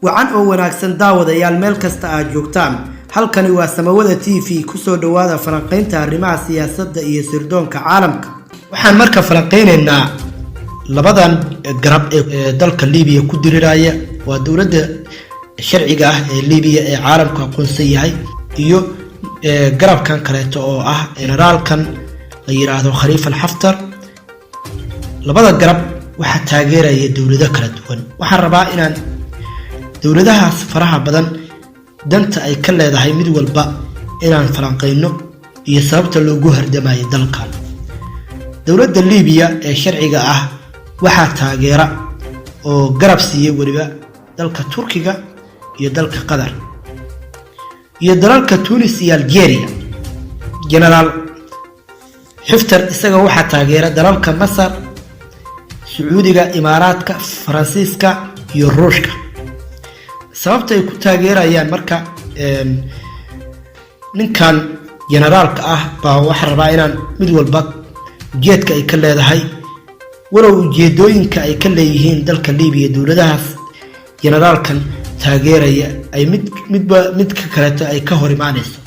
Wacan oo wanaagsan, daawadayaal, meel kasta aad joogtaan. Halkani waa Samawada TV. Kusoo dhowaada falanqaynta arrimaha siyaasadda iyo sirdoonka caalamka. Waxaan marka falanqaynaynaa labadan garab ee dalka Libiya ku diriraya, waa dowladda sharciga ah ee Libiya ee caalamku aqoonsan yahay iyo garabkan kaleeto oo ah generaalkan la yiraahdo Khaliifa Alxaftar. Labada garab waxaa taageeraya dowlado kala duwan. Waxaan rabaa inaan dowladahaas faraha badan danta ay ka leedahay mid walba inaan falanqayno iyo sababta loogu hardamayo dalkan. Dowladda Libiya ee sharciga ah waxaa taageera oo garab siiyey weliba dalka Turkiga iyo dalka Qatar iyo dalalka Tunis iyo Algeria. Genaraal Xiftar isaga waxaa taageera dalalka Masar, Sacuudiga, Imaaraadka, Faransiiska iyo Ruushka. Sababta ay ku taageerayaan marka ninkan generaalka ah baa waxaa rabaa inaan mid walba ujeedka ay ka leedahay, walow ujeedooyinka ay ka leeyihiin dalka Libiya dowladahaas generaalkan taageeraya ay mid midba midka kaleeto ay ka hor imaanayso.